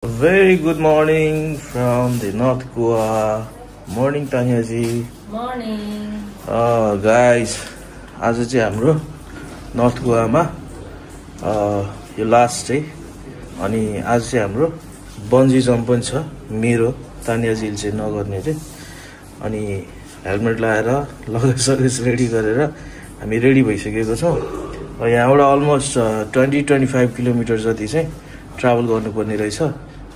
Very good morning from the North Goa. Morning Tanya ji. Morning. Guys, आज चाहिँ हाम्रो north गोवामा यो लास्ट डे अनि आज चाहिँ हाम्रो बन्जी जम्प पनि छ मेरो तानिया जीले चाहिँ नगर्ने चाहिँ अनि हेलमेट लगाएर लगेज रेडी गरेर हामी रेडी भइसकेको छौं यहाँबाट अलमोस्ट 20-25 किलोमिटर जति चाहिँ ट्राभल गर्नुपर्ने रहेछ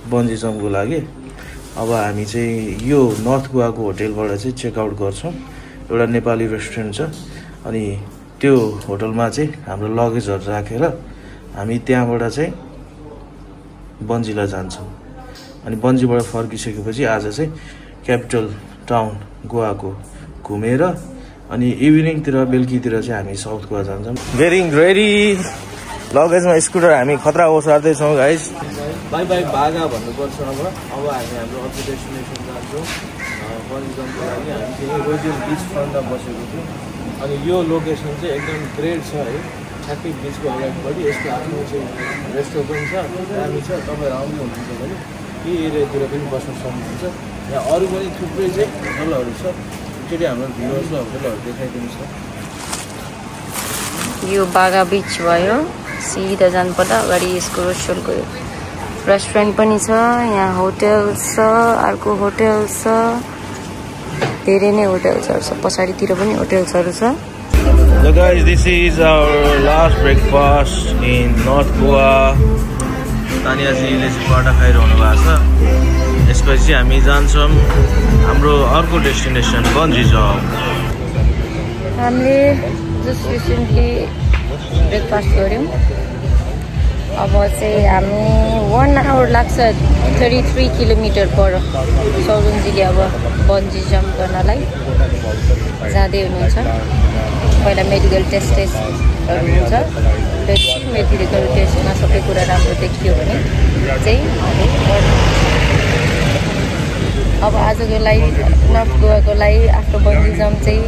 बन्जी जम्पको लागि अब हामी चाहिँ यो नर्थ गोवाको होटलबाट चाहिँ चेकआउट गर्छौं एउटा नेपाली रेस्टुरेन्ट छ अनि त्यो होटलमा चाहिँ हाम्रो लगेजहरु राखेर हामी त्यहाँबाट चाहिँ बन्जीलाई जान्छौं अनि बन्जीबाट फर्किसकेपछि आज चाहिँ क्यापिटल टाउन गोवाको घुमेर अनि इभिनिङ तिर बेलुकी तिर चाहिँ हामी साउथ गोवा जान्छौं गेटिङ रेडी लगेजमा स्कुटर हामी खतरा ओसार्दै छौं गाइस बाइ बाइ भागा भन्नुपर्छ अब हामी हाम्रो अर्को डेस्टिनेसन जान्छौं बन्जी जम्पको लागि हामी चाहिँ रोजियल बीच फ्रन्टमा बसेको छौं अनि यो लोकेसन चाहिँ एकदम ग्रेट छ है ठ्याक्कै बीचको अगाडिपट्टि यसको आफ्नो चाहिँ रेस्टुरेन्ट पनि छ दामी छ तपाईहरु आउनुहुन्छ भने यी एरियातिर पनि बस्न सक्नुहुन्छ यहाँ अरु पनि थुप्रै चाहिँ होटलहरु छ एकचोटि हाम्रो भ्युअर्सलाई होटलहरु देखाइदिन्छ यो बागा बीच भयो सिधा जानुपर्दा अगाडि यसको रेस्टुरेन्ट पनि छ यहाँ होटल छ अर्को होटल छ धेरै नै होटल्सहरु छ पछाडीतिर पनि होटल्सहरु छ So guys, this is our last breakfast in North Goa. Tanya जीले चाहिँ पराठा खाइरहनु भएको छ यसपछि हामी जान्छौं हाम्रो अर्को डेस्टिनेसन बन्जी जम्प हामीले जस्ट रिसेन्टली ब्रेकफास्ट गर्यौं अब चाहिँ हामी 1 आवर लाग्छ 33 किलोमिटर पर सौरुनजीले अब बन्जी जम्प गर्नलाई जाँदै हुनुहुन्छ पहिला मेडिकल टेस्टहरु हुन्छ मेडिकल टेस्टमा सबै कुरा राम्रो देखियो भने चाहिँ हामी अब आजको लागि नर्थ गोवाको लागि आफ्नो बन्जी जम्प चाहिँ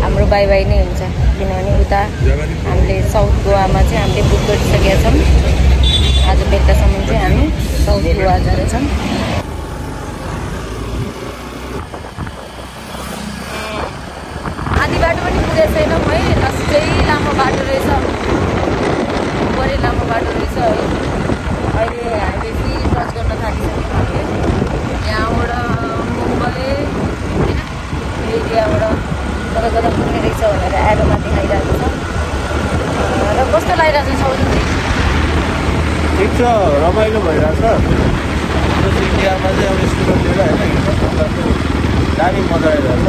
हाम्रो बाइ बाइ नै हुन्छ किनभने उता हामीले साउथ गोवामा चाहिँ हामीले बुक गरिसकेका छौं आज बेलुकासम्म चाहिँ हामी साउथ गोवा जान्छौं आधी बाटो पनि पुगेको छैनौं है लास्टै लामो बाटो रहेछ बढी लामो बाटो रहेछ है अहिले हाइवे फेरि क्रस गर्न थालिसक्यौं हामीले यहाँबाट मुम्बई हैन एरियाबाट कता पुग्ने रहेछ भनेर एरोमा देखाइरहेको छ र कस्तो लागिरहेछ सौजुजी ठीक छ रमाइलो भइरहेछ जस्तो इन्डियामा चाहिँ अब स्कुटर लिएर हैन दामी मजा आइरहेछ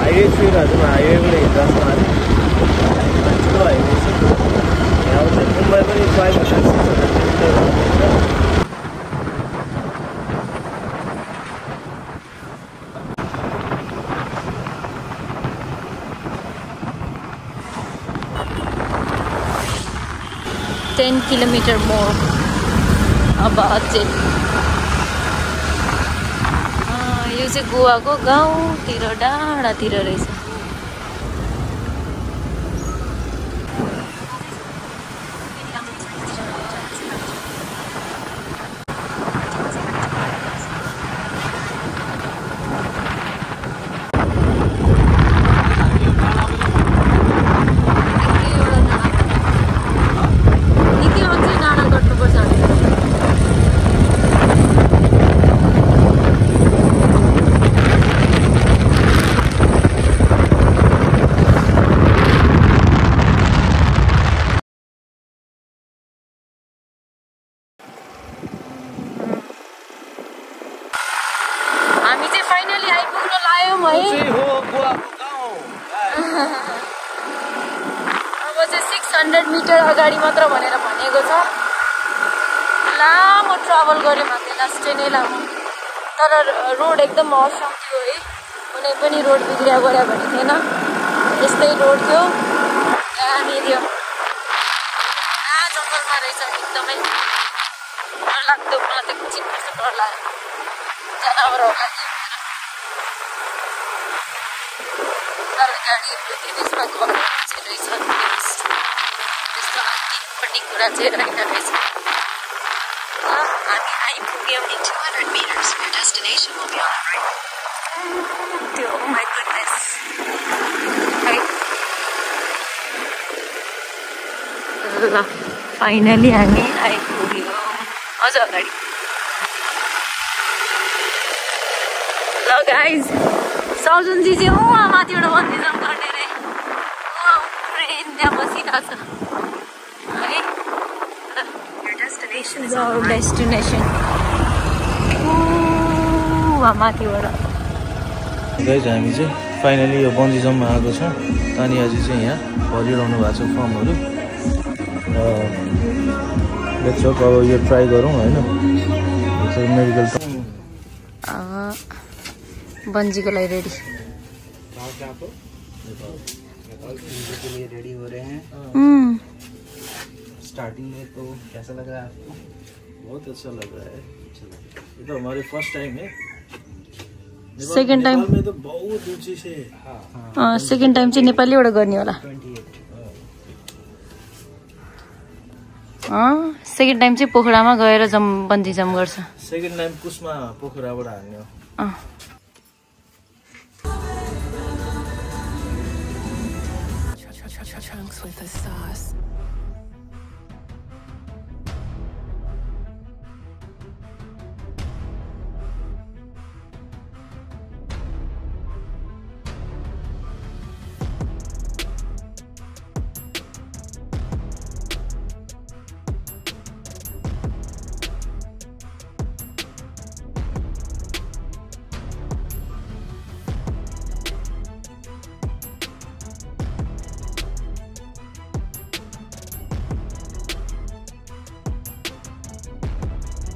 हाइवे छुइरहेको छ हाइवेबाट हिँड्छ मान्छेको हाइवे छ यहाँ चाहिँ मुम्बई पनि 500-600 किलोमिटर 10 kilometer more अब अझै यो चाहिँ गोवाको गाउँतिर डाँडातिर रहेछ अब चाहिँ 600 मिटर अगाडि मात्र भनेर भनेको छ लामो ट्राभल गर्यो माथि लास्टै नै लामो तर रोड एकदम असम थियो है कुनै पनि रोड बिग्रिया गरे भने थिएन यस्तै रोड थियो दामी थियो जङ्गलमा रहेछ एकदमै डर लाग्दो मलाई त एकछिन कस्तो डर लाग्यो जनावर होला तर गाडीहरु त्यसमा गएको रहेछ त्यस्तो अन्तिमपट्टि कुरा चाहिँ रहेन रहेछ हामी आइपुग्यौँ in 200 meters. Your destination will be on the right. Oh my goodness. ल फाइनली हामी आइपुग्यौँ अझ अगाडि ल गाइज सौजनजी चाहिँ उहाँ माथिबाट बन्दिजम गर्ने रे ट्रेन त्यहाँ बसिरहेको छ है डेस्टिनेसन माथिबाट गाइज हामी चाहिँ फाइनली यो बन्जी जम्पमा आएको छौँ तानियाजी चाहिँ यहाँ भरिरहनु भएको छ फर्महरू लेट्स होप अब यो ट्राई गरौँ होइन मेडिकल बन्जीको लागि रेडी रेडी हो रहे हैं स्टार्टिंग में तो कैसा लग रहा है आपको बहुत अच्छा लग रहा है ये तो हमारे फर्स्ट टाइम है सेकेन्ड टाइम में तो बहुत ऊंची से सेकेन्ड टाइम चाहिँ नेपालीबाट गर्ने होला सेकेन्ड टाइम चाहिँ पोखरामा गएर बन्जी जम्प गर्छ सेकेन्ड टाइम कुसमा पोखराबाट हान्ने हो Trunks with the sauce.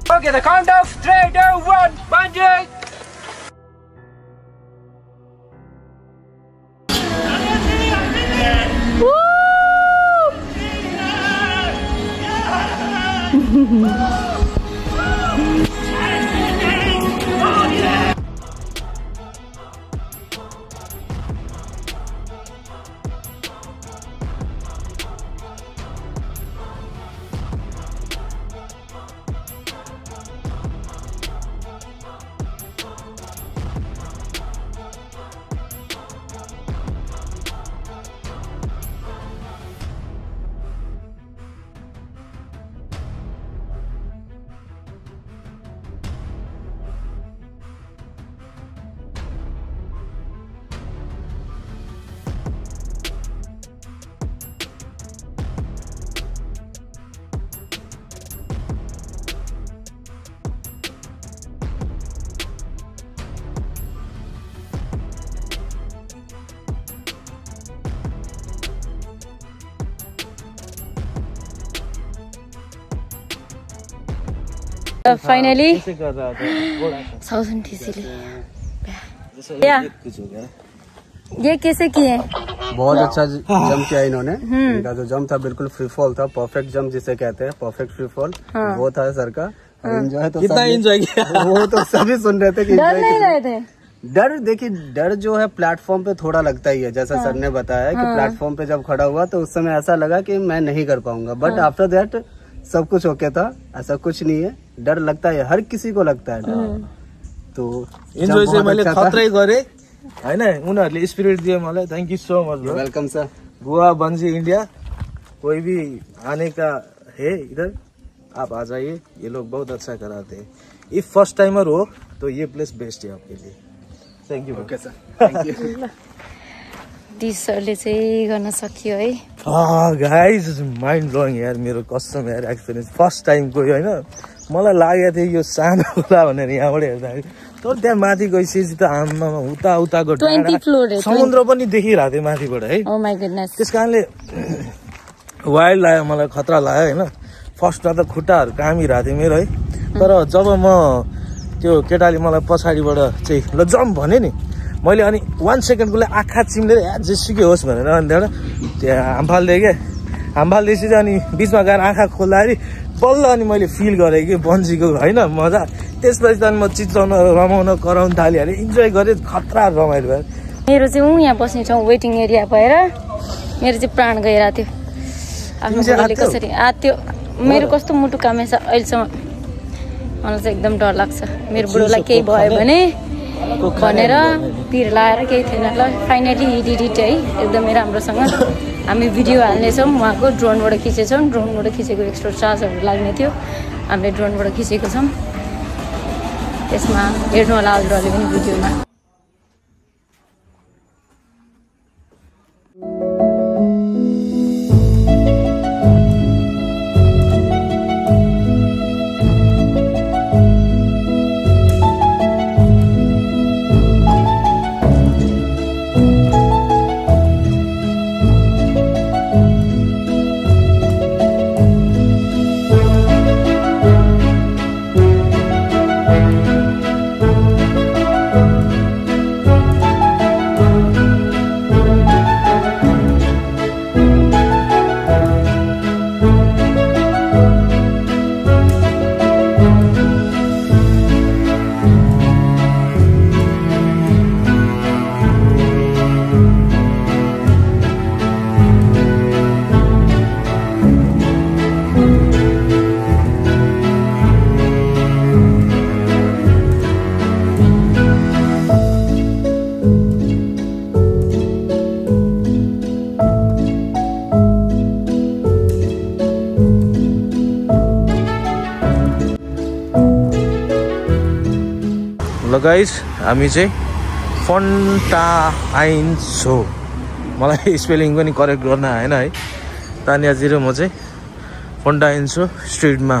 Okay, the count of 3, 2, 1, bungee! Finally कैसे कर रहा था साउजन टीसीले ये कैसे किए बहुत अच्छा जंप किया इन्होंने इनका जो जंप था बिल्कुल फ्री फॉल था परफेक्ट जंप जिसे कहते हैं परफेक्ट फ्री फॉल वो था सर का एंजॉय तो कितना एंजॉय किया वो तो सभी सुन रहे थे कि डर नहीं रहे थे डर देखिए डर जो है प्लेटफॉर्म पे थोड़ा लगता ही है जैसा सर ने बताया कि प्लेटफॉर्म पे जब खड़ा हुआ तो उस समय ऐसा लगा कि मैं नहीं कर पाऊंगा बट आफ्टर दैट सब कुछ ओके था ऐसा कुछ नहीं है डर लगता है हर किसी को लगता है तो इन्जोय चाहिँ मैले खत्रै गरे हैन उनीहरुले स्पिरिट दिए मलाई thank you so much welcome sir Goa bungee India कोई भी आने का है इधर आप आ जाइए ये लोग बहुत अच्छा कराते हैं इफ फर्स्ट टाइमर हो तो ये प्लेस बेस्ट है आपके लिए thank you okay sir thank you सरले चाहिँ गर्न सकियो है गाइज माइन्ड ब्लोइङ यार मेरो कसम यार एक्सपिरियन्स फर्स्ट टाइमको होइन मलाई लागेको थियो यो सानो होला भनेर यहाँबाट हेर्दाखेरि तर त्यहाँ माथि गइसकेपछि त आमा उता उताको समुद्र पनि देखिरहेको थियो माथिबाट है त्यस कारणले वाइल्ड लाग्यो मलाई खतरा लाग्यो होइन फर्स्टमा त खुट्टाहरू कामिरहेको थियो मेरो है तर जब म त्यो केटाले मलाई पछाडिबाट चाहिँ ल जम्प भन्यो नि मैले अनि 1 सेकेन्डको लागि आँखा चिम्लेर जेसुकै होस् भनेर अनि त्यहाँबाट त्यहाँ हामफालिदिएँ क्या हामफालिदिएपछि अनि बिचमा गएर आँखा खोल्दाखेरि बल्ल अनि मैले फिल गरेँ कि बन्जीको होइन मजा त्यसपछि त म चिच्चाउन रमाउन कराउन थालेँ अरे इन्जोय गरेँ खतरा रमाइलो भयो मेरो चाहिँ यहाँ बस्ने ठाउँ वेटिङ एरिया भएर मेरो चाहिँ प्राण गइरहेको थियो आफ्नो कसरी त्यो मेरो कस्तो मुटु कामेछ अहिलेसम्म मलाई चाहिँ एकदम डर लाग्छ मेरो बुढोलाई केही भयो भने भनेर पिर लाएर केही थिएन ल फाइनली ही डिड इट है एकदमै राम्रोसँग हामी भिडियो हाल्नेछौँ उहाँको ड्रोनबाट खिचेछौँ ड्रोनबाट खिचेको एक्स्ट्रा चार्जहरू लाग्ने थियो हामीले ड्रोनबाट खिचेको छौँ त्यसमा हेर्नु होला हजुरहरूले पनि भिडियोमा गाइस हामी चाहिँ फन्टाइन्स हो मलाई स्पेलिङ पनि करेक्ट गर्न आएन है तानियाजी र म चाहिँ फन्टाइन्स हो स्ट्रिटमा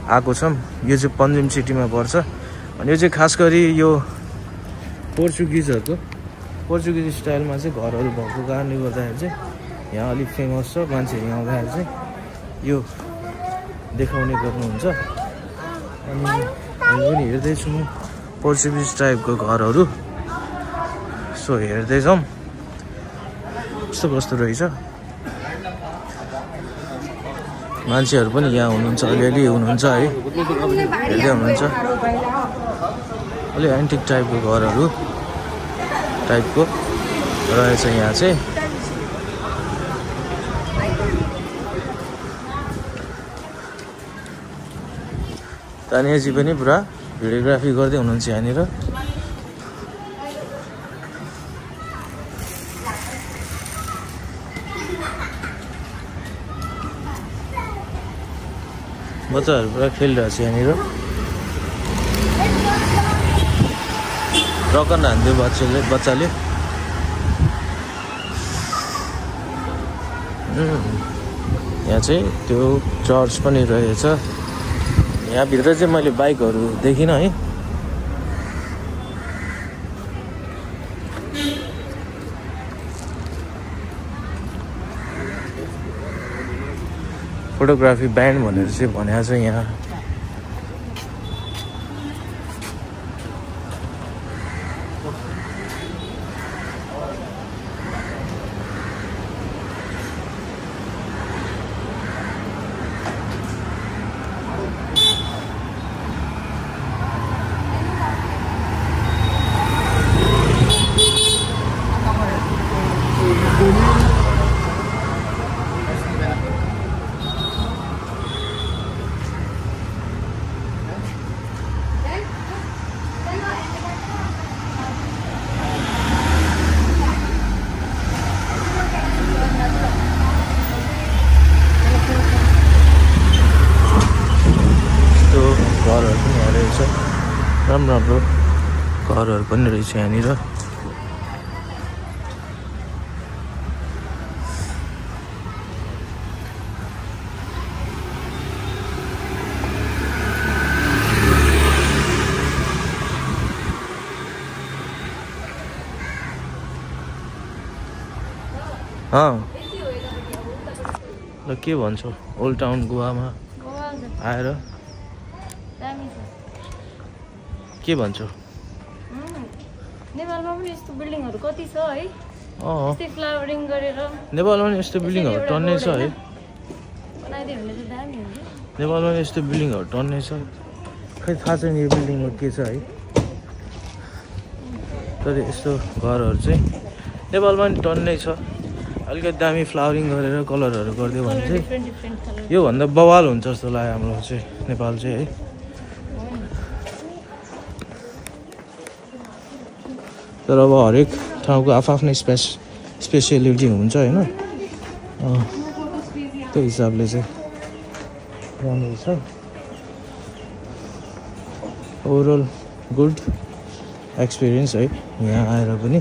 आएको छौँ यो चाहिँ पन्जिम सिटीमा पर्छ अनि यो चाहिँ खास गरी यो पोर्चुगिज स्टाइलमा चाहिँ घरहरू भएको कारणले गर्दाखेरि चाहिँ यहाँ अलिक फेमस छ मान्छेहरू यहाँ आउँदाखेरि चाहिँ यो देखाउने गर्नुहुन्छ अनि हामी पनि हेर्दैछौँ पोर्चुगिज टाइपको घरहरू सो हेर्दैछौँ कस्तो कस्तो रहेछ मान्छेहरू पनि यहाँ हुनुहुन्छ अलिअलि हुनुहुन्छ है हेर्दै हुनुहुन्छ अलि एन्टिक टाइपको घरहरू टाइपको रहेछ यहाँ चाहिँ तानियाजी पनि पुरा भिडियोग्राफी गर्दै हुनुहुन्छ यहाँनिर बच्चाहरू पुरा खेलिरहेको छ यहाँनिर रकन हान्थ्यो बच्चाले यहाँ चाहिँ त्यो चर्च पनि रहेछ यहाँभित्र चाहिँ मैले बाइकहरू देखिनँ है फोटोग्राफी ब्यान्ड भनेर चाहिँ भनेको छ यहाँ राम्रो घरहरू पनि रहेछ यहाँनिर ल के भन्छौ ओल्ड टाउन गोवामा आएर के भन्छौ नेपालमा पनि यस्तो बिल्डिङहरु कति छ है यस्तै फ्लावरिङ गरेर नेपालमा पनि यस्तो बिल्डिङहरु टन्नै छ है बनाइदियो भने चाहिँ दामी हुन्छ नेपालमा पनि यस्तो बिल्डिङहरु टन्नै छ खै थाहा छैन यो बिल्डिङमा के छ है तर यस्तो घरहरु चाहिँ नेपालमा पनि टन्नै छ अलिकति दामी फ्लावरिङ गरेर कलरहरु गरिदियो भने चाहिँ यो भन्दा बवाल हुन्छ जस्तो लाग्यो हामीलाई चाहिँ नेपाल चाहिँ है तर अब हरेक ठाउँको आफ्नै स्पेसियलिटी हुन्छ होइन त्यो हिसाबले चाहिँ राम्रो छ ओभरअल गुड एक्सपिरियन्स है यहाँ आएर पनि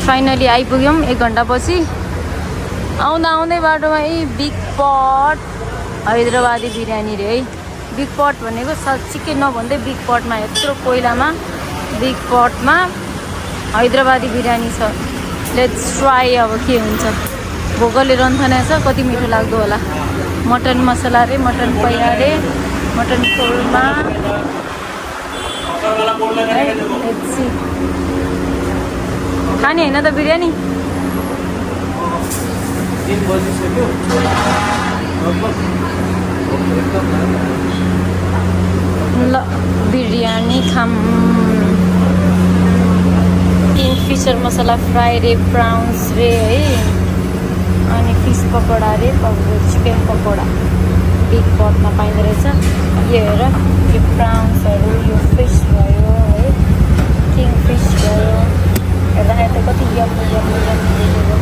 फाइनली आइपुग्यौँ 1 घन्टा पछि आउँदै बाटोमा बिग पट हैदराबादी बिरयानी रे है बिग पट भनेको साँच्चीकै नभन्दै बिग पटमा यत्रो कोइलामा बिग पटमा हैदराबादी बिरयानी छ लेट्स ट्राई अब के हुन्छ भोकले रन्थाने छ कति मिठो लाग्दो होला मटन मसला रे मटन पैया रे मटन कोरमा लेट्स सी खाने हैन त बिरयानी ल बिरयानी खाम किङफिसर मसला फ्राई रे प्राउन्स रे है अनि फिस पकोडा रे चिकन पकोडा बिग पटमा पाइँदो रहेछ यो हेर यो प्राउन्सहरू यो फिस भयो है किङफिस भयो हेर्दाखेरि त कति यम्मी देखेको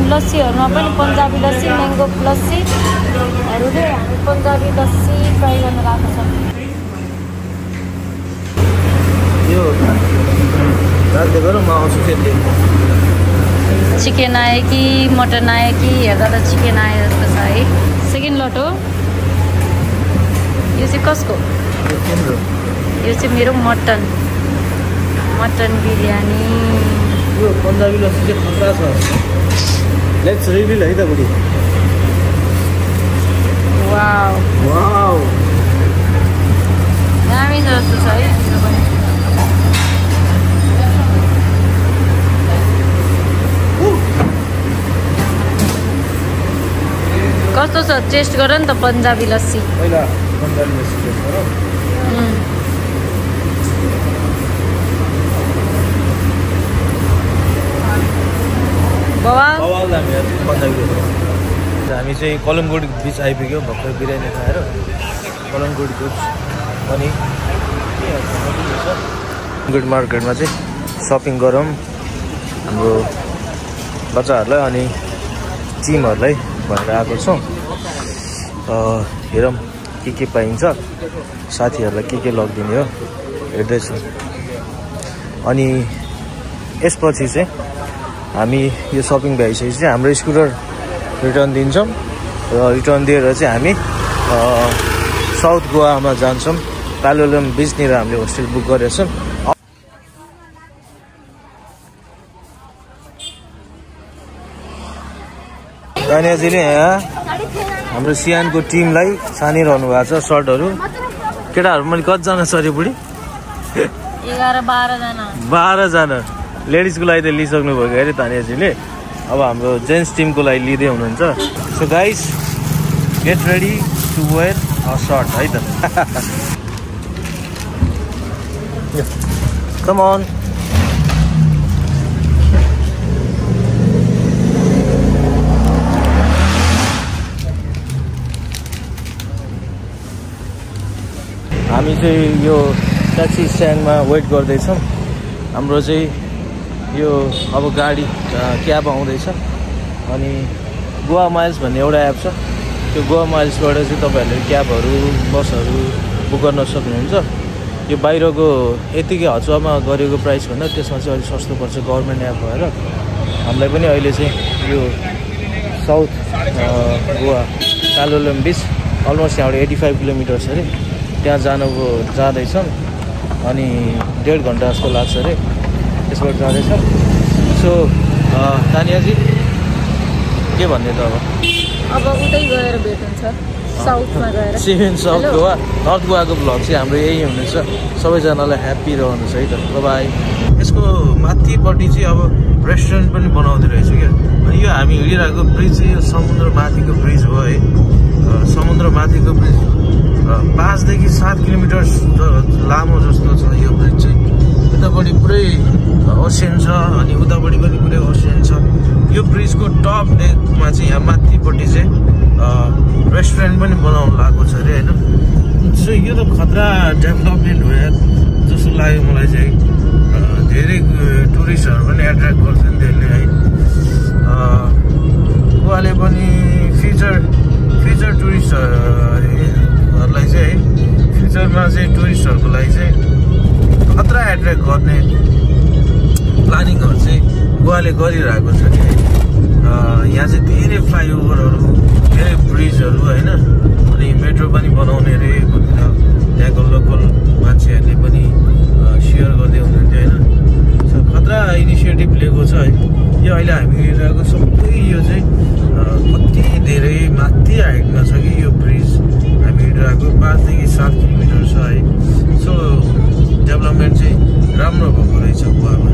लस्सीहरूमा पनि पन्जाबी लस्सी म्याङ्गो लस्सीहरू रे हामी पन्जाबी लस्सी ट्राई गर्न लागेको छौँ यो राख्दै गरौँ म आउँछु फेरि चिकन आयो कि मटन आयो कि हेर्दा त चिकन आयो जस्तो छ है सेकेन्ड लट हो यो चाहिँ कसको यो चाहिँ मेरो मटन बिरयानी यो पन्जाबी लस्सी चाहिँ खतरा छ लेट्स रिभिल है त बुढी वाउ दामी छ जस्तो छ है कस्तो छ टेस्ट गर नि त पन्जाबी लस्सी पहिला पन्जाबी लस्सी टेस्ट गरौँ हामी चाहिँ कलमगुड बिच आइपुग्यौँ भर्खर बिरयानी खाएर कलमगुड बिच पनि गुड मार्केटमा चाहिँ सपिङ गरौँ हाम्रो बच्चाहरूलाई अनि टिमहरूलाई भनेर आएको छौँ हेरौँ के पाइन्छ साथीहरूलाई के लगिदिने हो हेर्दैछु अनि यसपछि चाहिँ हामी यो सपिङ भइसकेपछि चाहिँ हाम्रो स्कुटर रिटर्न दिन्छौँ र रिटर्न दिएर चाहिँ हामी साउथ गोवामा जान्छौँ प्यालोलम बिचनिर हामीले होस्टेल बुक गरेका छौँ तानियाजीले यहाँ हाम्रो सियानको टिमलाई छानिरहनु भएको छ सर्टहरू केटाहरू मैले कतिजना छ अरे बुढी 12 जना लेडिजको लागि त लिइसक्नु भयो अरे तानियाजीले अब हाम्रो जेन्ट्स टिमको लागि लिँदै हुनुहुन्छ so guys get ready to wear a shirt है त कम अन हामी चाहिँ यो ट्याक्सी स्ट्यान्डमा वेट गर्दैछौँ हाम्रो चाहिँ यो अब गाडी क्याब आउँदैछ अनि गोवा माइल्स भन्ने एउटा एप छ त्यो गोवा माइल्सबाट चाहिँ तपाईँहरूले क्याबहरू बसहरू बुक गर्न सक्नुहुन्छ यो बाहिरको यतिकै हचुवामा गरेको प्राइसभन्दा त्यसमा चाहिँ अलिक सस्तो पर्छ गभर्मेन्ट एप भएर हामीलाई पनि अहिले चाहिँ यो साउथ गोवा प्यालोलम बिच अलमोस्ट यहाँबाट 85 किलोमिटर छ अरे त्यहाँ जाँदैछौँ अनि 1.5 घन्टा जस्तो लाग्छ अरे त्यसबाट जाँदैछौँ सो तानियाजी के भन्ने त अब उतै गएर भेट हुन्छ साउथमा गएर साउथ गोवा नर्थ गोवाको भ्लग चाहिँ हाम्रो यही हुनेछ सबैजनालाई ह्याप्पी रहनुहोस् है त बाई यसको माथिपट्टि चाहिँ अब रेस्टुरेन्ट पनि बनाउँदै रहेछ क्या। अनि यो हामी हिँडिरहेको ब्रिज चाहिँ यो समुद्र माथिको ब्रिज हो है। समुद्र माथिको ब्रिज 5 देखि 7 किलोमिटर लामो जस्तो छ यो ब्रिज चाहिँ। उतापट्टि पुरै ओसियन छ अनि उतापट्टि पनि पुरै ओसियन छ। यो ब्रिजको टप डेकमा चाहिँ यहाँ माथिपट्टि चाहिँ रेस्टुरेन्ट पनि बनाउनु लागेको छ अरे होइन। सो यो त खतरा डेभलपमेन्ट हो यार जस्तो लाग्यो मलाई चाहिँ। धेरै टुरिस्टहरू पनि एट्र्याक्ट गर्छ नि त्यसले है। उहाँले पनि फ्युचर टुरिस्टहरूलाई चाहिँ है फ्युचरमा चाहिँ टुरिस्टहरूको लागि चाहिँ खतरा एट्र्याक्ट गर्ने प्लानिङहरू चाहिँ गोवाले गरिरहेको छ कि यहाँ चाहिँ धेरै फ्लाइओभरहरू धेरै ब्रिजहरू होइन अनि मेट्रो पनि बनाउने रे भनेर त्यहाँको लोकल मान्छेहरूले पनि सेयर गर्दै हुनुहुन्थ्यो होइन। सो खतरा इनिसिएटिभ लिएको छ है। यो अहिले हामी हेरिरहेको सबै यो चाहिँ कति धेरै माथि हाइटमा छ कि यो ब्रिज हामी हेरिरहेको 5 देखि 7 किलोमिटर छ है। सो डेभलपमेन्ट चाहिँ राम्रो भएको रहेछ गोवामा।